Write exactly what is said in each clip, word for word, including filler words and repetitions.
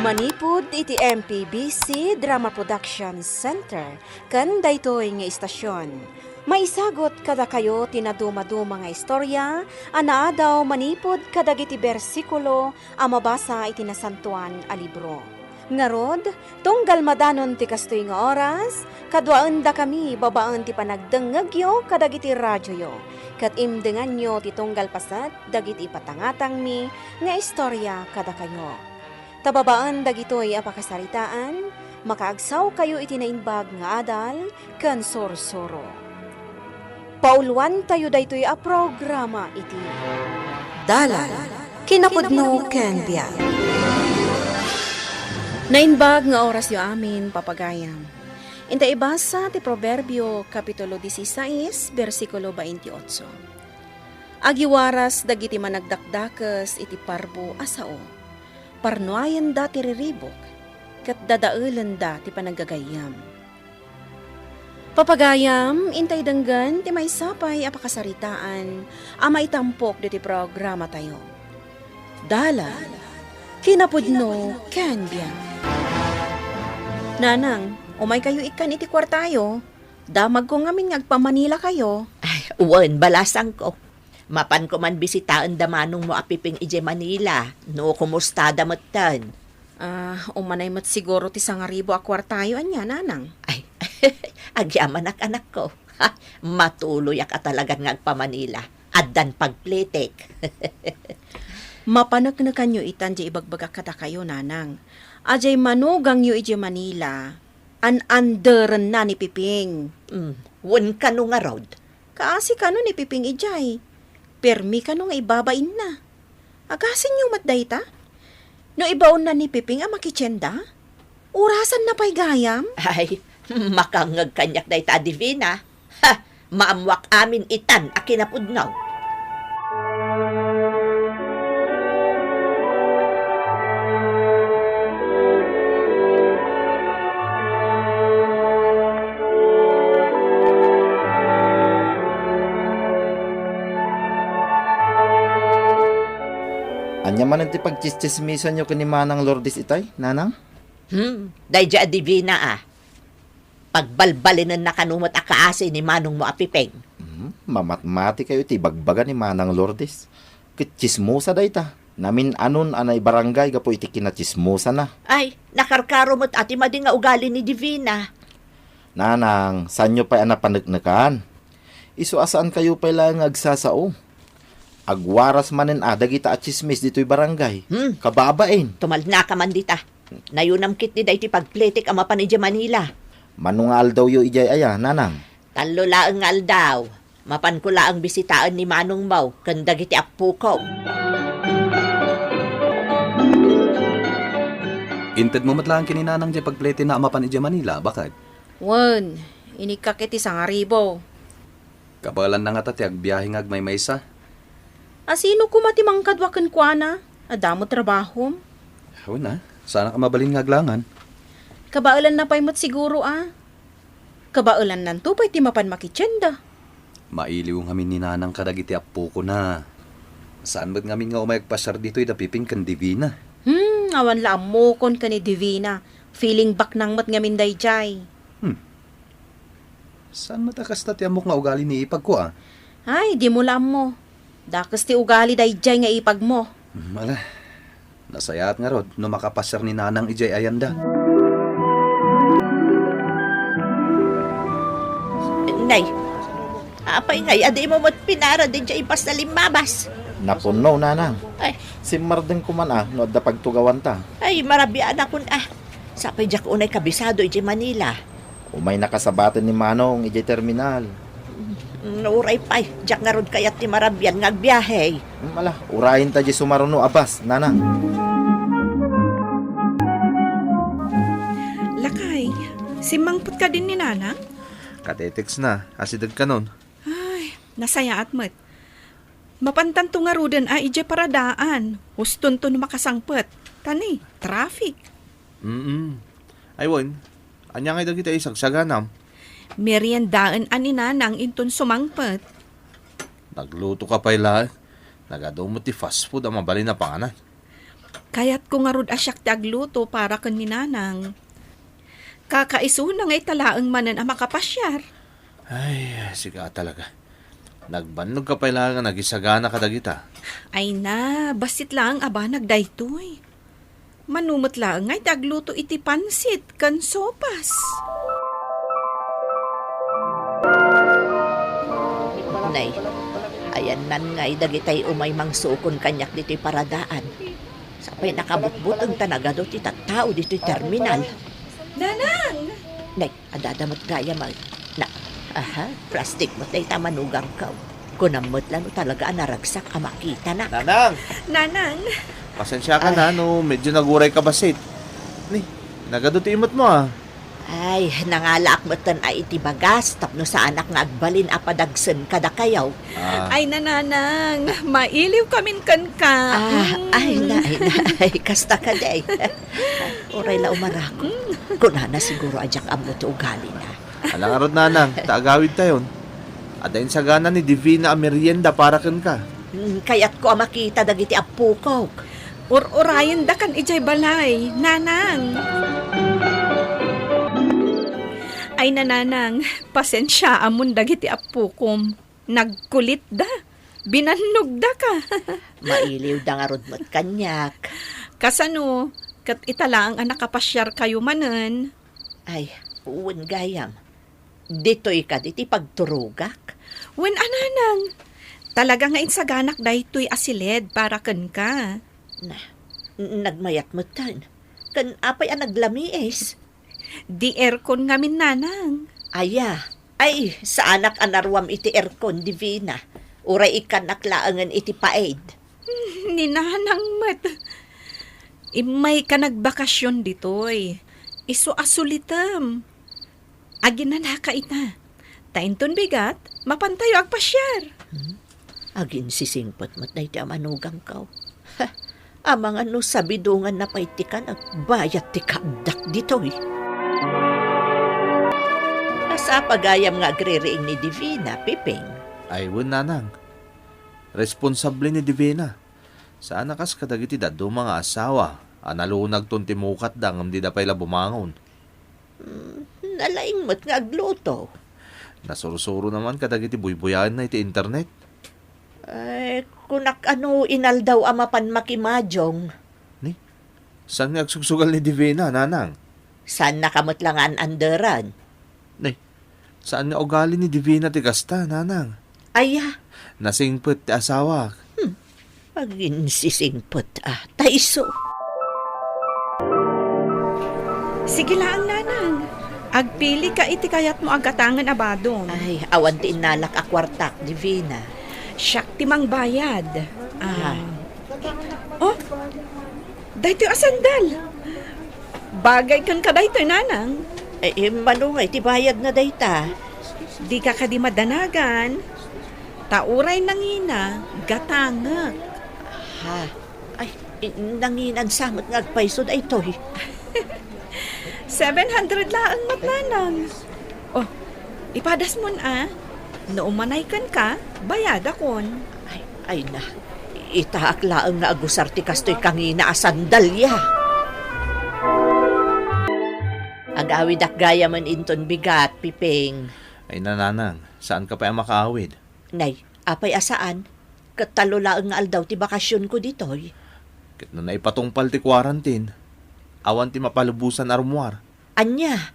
Manipud iti M P B C Drama Production Center ken daytoy nga istasyon, maisagut kadakayo ti nadumaduma nga istorya a naadaw manipud kadagiti bersikulo a mabasa iti Nasantoan a Libro. Ngarud, tunggal madanon ti kastoy nga oras, kaduaendakami babaen ti panagdengngegyo kadagiti radioyo, ket imdenganyo ti tunggal paset dagiti ipatangatangmi nga istorya kadakayo. Ta babaen dagitoy a pakasaritaan, makaagsawkayo iti naimbag nga adal ken sursuro. Pauluantayo daytoy a programa iti Dalan, Kinapudno ken Biag. Naimbag nga orasyo amin, papagayam. Inta ibasa ti Proverbio, Kapitulo dieciséis, bersikulo veintiocho. Agiwaras dagiti managdakdakes iti parbo a sao. Parnuayenda ti riribuk, ket dadaelenda ti panagagayyem. Papagayam, intay denggen ti maysa pay a pakasaritaan a maitampok ditoy programatayo. Dalan, Kinapudno ken Biag. Nanang, umaykayo ikkan iti kuartayo. Damagko ngamin nga agpamanilakayo. Ay, wen, balasangko. Mapanko man bisitaen da manongmo a Piping idiay Manila, no kumustada metten. Ah, umanay met siguro ti sangaribo a kuartayo ania, nanang? Ay, agyamanak, anakko. Ha, matuloyak a talagan nga agpamanila. Addan pagpletek. Mapaneknekanyo itan diay ibagbagak kadakayo, nanang. Adiay manugangyo idiay Manila, an-anderenna ni Piping. Mm, wen kano ngarud. Kaasi kano ni Piping idiay. Permi kano nga ibabainna. Agasenyo met dayta? No ibaonna ni Piping a makitienda, urasanna pay gayam? Ay, makangngeg kaniak dayta a Divina. Ha! Maammoak amin itan a kinapudno. Ania manen ti pagtsitsismisanyo ken ni Manang Lourdes itay, nanang? Hmm, daydiay a Divina a. Pagbalbalinenna kano met a kaasi ni manongmo a Piping. Hmm, mamatmatikayo iti ibagbaga ni Manang Lourdes. Ket tsismosa dayta. Namin-anon a naibarangay gapu iti kinatsismosana. Ay, nakarkaro met a ti madi nga ugali ni Divina. Nanang, saanyo pay a napaneknekan? Isu a saankayo pay laeng nga agsasao. Agwaras manen a dagita a tsismis ditoy barangay. Hmm. Kababain. Tumalnaka man dita. Nayunam ketdi daytoy pagpletek a mapan idiay Manila. Mano nga aldawyo idiay aya, nanang? Tallo laeng nga aldaw. Mapanko laeng bisitaen ni manongmo ken dagiti appoko. Intedmo met laeng ken ni nanang diay pagpletekna a mapan idiay Manila, baket? Wen, inikkak iti sangaribu. Kabaelanna ngata ti agbiahe nga agmaymaysa? A sino koma ti mangkadua kenkuana? Adda met trabahom? Wen a, saanak a mabalin nga aglangan. Kabaelanna pay met siguro a. Kabaelannanto pay ti mapan makitienda. Mailiw ngamin ni nanang kadagiti appokona. Saan met ngamin nga umay agpasiar ditoy da Piping ken Divina. Hmm, awan la ammokon ken ni Divina. Feeling baknang met ngamin daydiay. Hmm. Saan met a kasta ti ammok nga ugali ni ipagko a? Ay, dimo la ammo. Dakes ti ugali daydiay nga ipagmo. Hmm, ala. Nasayaat ngarud no makapasiar ni nanang idiay ayanda. Nay, apay ngay a dimo met pinara daydiay basta limmabas? Napunno, nanang. Ay. Simmardengko man a no adda pagtugawanta. Ay, marabiaanakon a. Sapay diak unay kabisado idiay Manila. Umay nakasabaten ni Manong idiay terminal. Mm, uray pay, diak ngarud kayat ti marabian nga agbiahe. Mm, ala, urayenta diay sumaruno a bus, nanang. Lakay, simmangpet kadin ni nanang? Katetext na, asideg kanon. Ay, nasayaat met. Mapantanto ngaruden a idiay paradaan. Hustonto no makasangpet. Ta ni, traffic. Mm-mm. Ay, wen, ania ngay dagiti ay sagsaganam? Meriendaen a ni nanang inton sumangpet. Nagluto ka pay laeng. Nagadu met ti fast food a mabalin a panganan. Kayatko ngarud a siak ti agluto para ken ni Nanang. Kakaisuna nga ita laeng manen a makapasiar. Ay, sika talaga. Nagbannog ka pay laeng a nagisagana kadagita. Ay na, bassit laeng a banag daytoy. Mano met laeng nga iti agluto iti pansit ken sopas. Nay, ayannan ngay dagitay umay mangsukon kaniak ditoy paradaan. Sapay nakabutbuteng ta nagadu ti tattao ditoy terminal. Nanang! Nay, adda met gayam a, na, aha, plastik met dayta manugangko. Kunam met la no talaga a naragsak a makitana. Nanang! Nanang! Pasensiaka na no medyo naguray ka bassit. Ni, nagadu ti imot mo, ah. Ay, nangalaak metten a iti bagas tapno saanak nga agbalin a padagsen kadakayo. Ah. Ay, Nanang, mailiw kamin kenka. Ah, Mm. ay na, ay na, ay, kasta ka, day. Uray la umarako. Kunana siguro a diak ammo ti ugalina. Ala ngarud, Nanang, ta agawidtayon. Adda insagana ni Divina a merienda para kenka. Mm, kayatko a makita dagiti appokok. Ur-urayendakan idiay balay, Nanang. Ay, Nanang, pasensiaamon dagiti appokom. Nagkulitda. Binannogdaka. Mailiwda ngarud met kaniak. Kasano, ket ita laeng a nakapasiarkayo manen? Ay, wen gayam. Ditoy kadi ti pagturogak? Wen a, Nanang. Talaga nga insaganak daytoy a siled para kenka. Na, nagmayat metten. Ken apay a naglamiis? Di aircon ngamin, Nanang. Aya, ay, saanak a naruam iti aircon, Divina. Uray ikkannak laengen iti paid. Ni Nanang met. Immayka nagbakasyon ditoy. Isu a sulitem. Aginanaka ita. Ta inton bigat, mapantayo agpasiar. Hmm? Aginsisingpet met daytoy a manugangko. Ha, amangan no sabidonganna pay ti kan agbayat ti kaaddak ditoy. Nasapa gayam nga agririing ni Divina, Piping. Ay, wen, Nanang. Responsable ni Divina. Saan a kas kadagiti dadduma nga asawa a nalunagton ti mukatda ngem dida pay la bumangon. Hmm, nalaing met nga agluto. Nasursuro naman kadagiti buybuyaenna iti internet. Ay, kunak a no inaldaw a mapan makimadiong. Ni? Saan nga agsugsugal ni Divina, Nanang? Saannaka met la nga an-anderan. Ni? Saan nga ugali ni Divina ti kasta, Nanang? Aya? Nasingpet ti asawak. Hmm. Aginsisingpet a, ta isu. Sige laeng, Nanang. Agpilika iti kayatmo a gatangen a badom. Ay, awan ti innalak a kuartak, Divina. Siak ti mangbayad. Ah. Ah. Oh, daytoy a sandal. Bagay kenka daytoy, Nanang. Eh, eh, mano nga iti bayadna dayta? Dika kadi madanagan? Ta uray nangina, gatangek. Ha? Ay, i-, nanginan sa met nga agpayso daytoy. Seven hundred laeng met, Nanang. Oh, ipadasmon a. No umanay kenka, bayadakon. Ay, ay na. Itaak laeng nga agusar ti kastoy kangina a sandalya. Agawidak gayamen inton bigat, Piping. Ay na, Nanang, saanka pay a makaawid? Nay, apay a saan? Ket tallo laeng nga aldaw ti bakasionko ditoy. Ket no naipatungpal ti quarantine, awan ti mapalubosan a rummuar. Ania?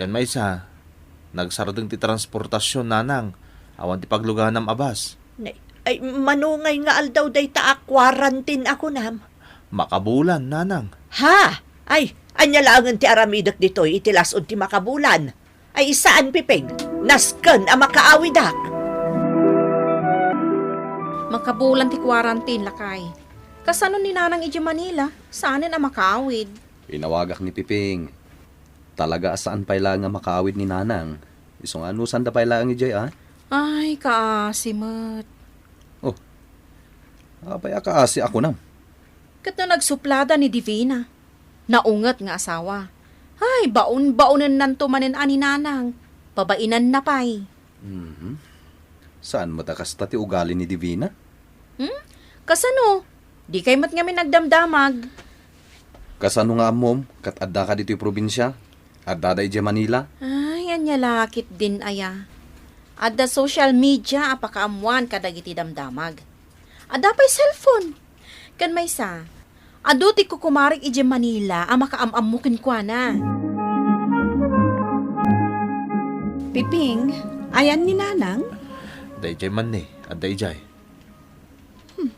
Ken maysa, nagsardeng ti transportasion, Nanang, awan ti pagluganam a bus. Nay, ay, mano ngay nga aldaw dayta a quarantine a kunam? Makabulan, Nanang. Ha? Ay, ania laengen ti aramidek ditoy iti las-ud ti makabulan? Ay, saan, Piping? Nasken a makaawidak. Makabulan ti quarantine, lakay. Kasano ni Nanang idiay Manila? Saanen a makaawid. Inawagak ni Piping. Talaga a saan pay laeng a makaawid ni Nanang. Isu nga anusanda pay laeng idiay, a? Ay, kaasi met. Oh. Apay a kaasi a kunam? Ket no nagsuplada ni Divina, naunget nga asawa. Ay, baon-baonennanto manen a ni Nanang. Pabainanna pay. Mhm. Saan met a kasta ti ugali ni Divina? Hmm? Kasano? Dikay met ngamin agdamdamag. Kasano nga ammom, ket addaka ditoy probinsia? Addada idiay Manila? Ay, ania la ketdin aya. Adda social media a pakaammoan kadagiti damdamag. Adda pay cellphone. Ken maysa, adu ti kukumarik idiay Manila a makaam-ammo kenkuana. Piping, ayan ni Nanang? Daydiay man ni, adda idiay. Hmm.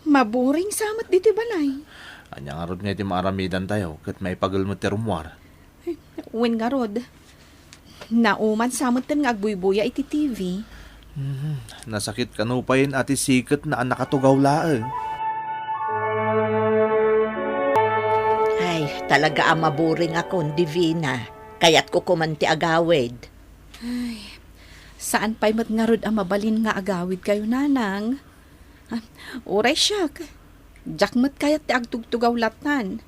Maburing sa met ditoy balay. Ania ngarud nga iti maaramidantayo ket maipagel met ti rummuar? Wen ngarud, nauman sa metten nga agbuybuya iti T V. Mhm. Nasakit kano payen a ti siketna a nakatugaw laeng. Ay, talaga a maburing akon, Divina. Kayatko koman ti agawid. Ay, saan pay met ngarud a mabalin nga agawidkayo, Nanang. Ah, uray siak, diak met kayat ti agtugtugaw lattan.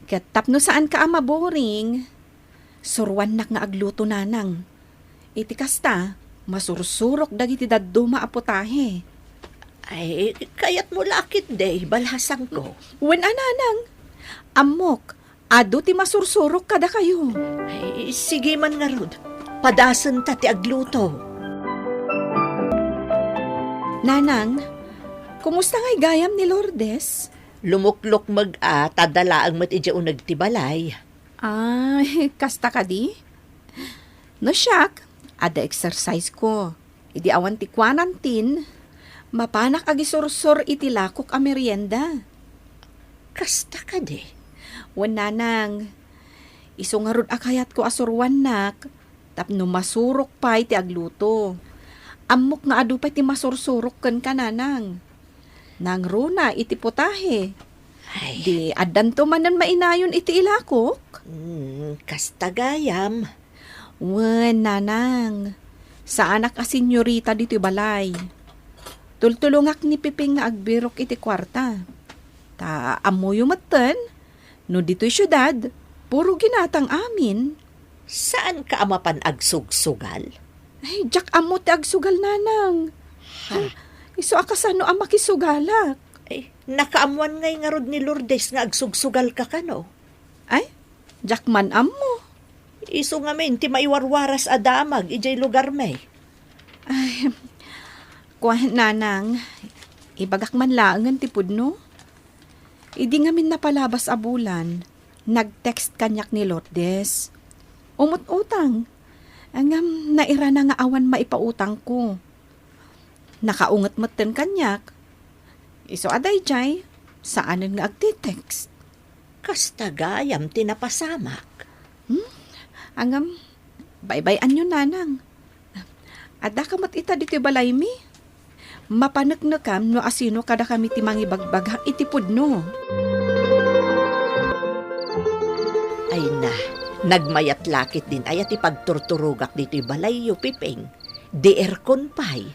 Ket tapno saanka a maburing, suruannak nga agluto, Nanang. Iti kasta, masursurok dagiti dadduma a putahe. Ay, kayatmo la ketdi, balasangko. Wen a, Nanang. Ammok, adu ti masursurok kadakayo. Ay, sige man ngarud. Padasenta ti agluto. Nanang, kumusta ngay gayam ni Lourdes? Lumuklukmeg a, ta adda laeng met idiay uneg ti balay. Ay, kasta kadi? No siak, adda exercise ko. Idi awan ti quarantine, mapanak agisursor iti lakok a merienda. Kasta kadi? Wen, Nanang, isu ngarud a kayatko a suruannak tapno masurok pay ti agluto. Ammok nga adu pay ti masursurok kenka, Nanang. Nangruna iti putahe. Ay. Di addanto manen mainayon iti ilakok? Hmm, kasta gayam. Wen, Nanang, saanak a senyorita ditoy balay. Tultulongak ni Piping nga agbirok iti kuarta. Ta ammoyo metten, no ditoy siudad, puro ginatang amin. Saanka a mapan agsugsugal? Ay, diak ammo ti agsugal, Nanang. Ha? Isu a kasano a makisugalak? Ay, nakaammoan ngay ngarud ni Lourdes nga agsugsugalka kano? Ay, diak man ammo. Isu ngamin ti maiwarwaras a damag idiay lugarmi. Ay, kuan, Nanang, ibagak man laengen ti pudno. Idi ngamin napalabas a bulan, nag-text kaniak ni Lourdes. Umut-utang. Ngem nairana nga awan maipautangko. Nakaunget metten kaniak. Isu a daydiay, saanen nga agti-text. Kasta gayam ti napasamak. Hmm? Ngem, baybay-anyo, Nanang. Addaka met ita ditoy balaymi. Mapaneknekam no asino kadakami ti mangibagbaga iti pudno. Ay na, nagmayat la ketdin aya ti pagturturogak ditoy balayyo, Piping. Di aircon pay.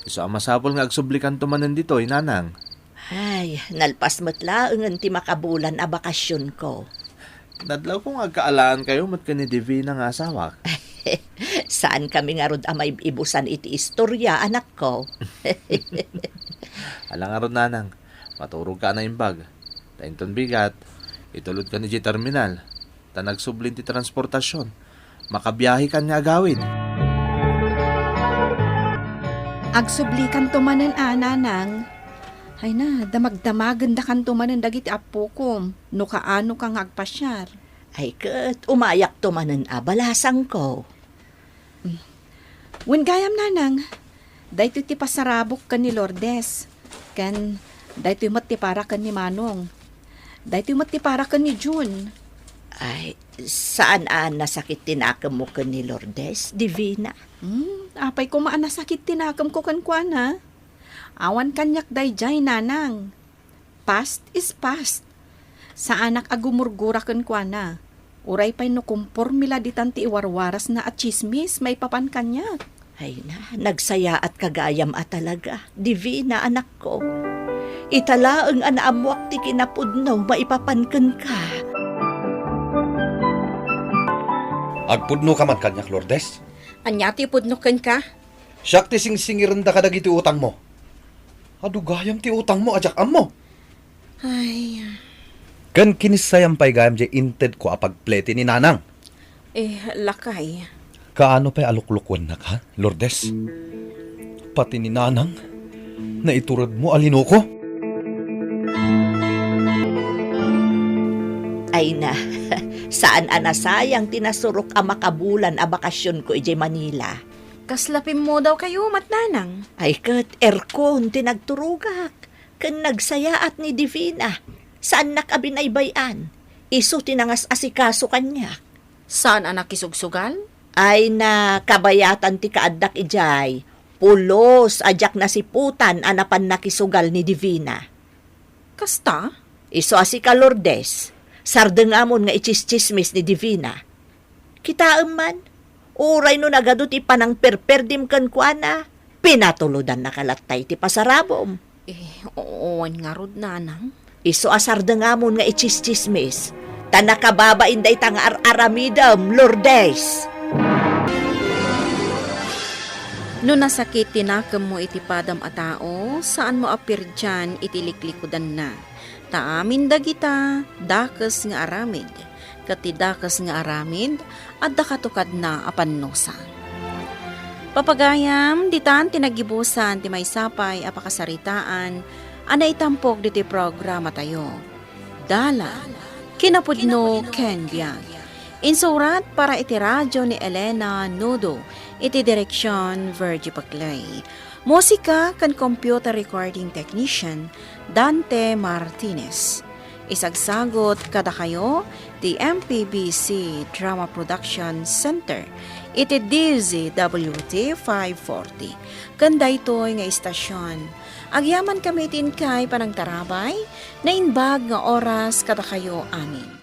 Isu a masapul nga agsublikanto manen ditoy, Nanang. Ay, nalpas met laengen ti makabulan a bakasionko. Nadlawko nga agkaalaankayo met ken ni Divina nga asawak. Saankami ngarud a maib-ibusan iti istoria, anakko. Ala ngarud, Nanang. Maturogka a naimbag. Ta inton bigat, itulodkan idiay terminal. Ta nagsublin ti transportasion. Makabiahekan nga agawid. Agsublikanto manen a, Nanang. Ay na, damagdamagendakanto manen dagiti appokom no kaanoka nga agpasiar. Ay ket, umayakto manen a, balasangko. Wen gayam, Nanang, daytoy ti pasarabok ken ni Lourdes, ken daytoy met ti para ken ni Manong. Daytoy met ti para ken ni Jun. Ay, saan a nasakit ti nakemmo ken ni Lourdes, Divina? Hmm, apay koma a nasakit ti nakemko kenkuana? Awan kaniak daydiay, Nanang. Past is past. Saanak a gumurgura kenkuana. Uray pay no komporme la ditan ti iwarwarasna a tsismis maipapan kaniak. Ay na, nagsayaatka gayam a talaga, Divina, anakko. Ita laeng a naammoak ti kinapudno maipapan kenka. Agpudnoka man kaniak, Lourdes? Ania ti pudno kenka? Siak ti singsingirenda kadagiti utangmo. Adu gayam ti utangmo a diak ammo. Ay. Ken kinissayam pay gayam diay intedko a pagplete ni Nanang. Eh, lakay. Kaano pay a luklukuennak, ha, Lourdes? Pati ni Nanang, naituredmo a linuko. Ay na, saan a nasayang ti nasurok a makabulan a bakasionko idiay Manila. Kasla pimmudaw kayo, Mat Nanang. Ay ket, aircon ti nagturogak, ken nagsayaat ni Divina. Saannak a binaybay-an. Isu ti nangas-asikaso kaniak. Saan a nakisugsugal? Ay na, kabayatan ti kaaddak idiay. Pulos a diak nasiputan a napan nakisugal ni Divina. Kasta? Isu a sika, Lourdes, sardengamon nga itsistsismis ni Divina. Kitaem man, uray no nagadu ti panangperperdim kenkuana, pinatulodannaka latta iti pasarabom. Eh, o-, wen ngarud, Nanang. Isu a sardengamon nga itsistsismis, ta nakababain dayta nga ar-aramidem, Lourdes. No nasakit ti nakemmo iti padam a tao, saanmo a pirdian iti liklikudanna. Ta amin dagita, dakes nga aramid, ket ti dakes nga aramid, adda katukadna a pannusa. Papagayam, ditan ti naggibusan ti maysa pay a pakasaritaan a naitampok ditoy programatayo. Dalan, kinapudno ken biag. Insurat para iti radio ni Elena Nudo, iti direksion Virgie Paclay. Musika ken computer recording technician, Dante Martinez. Isagsagut kadakayo ti M P B C Drama Production Center iti D Z W T five forty. Ken daytoy nga istasion, agyamankami iti inkay panangtarabay, naimbag nga oras kadakayo amin.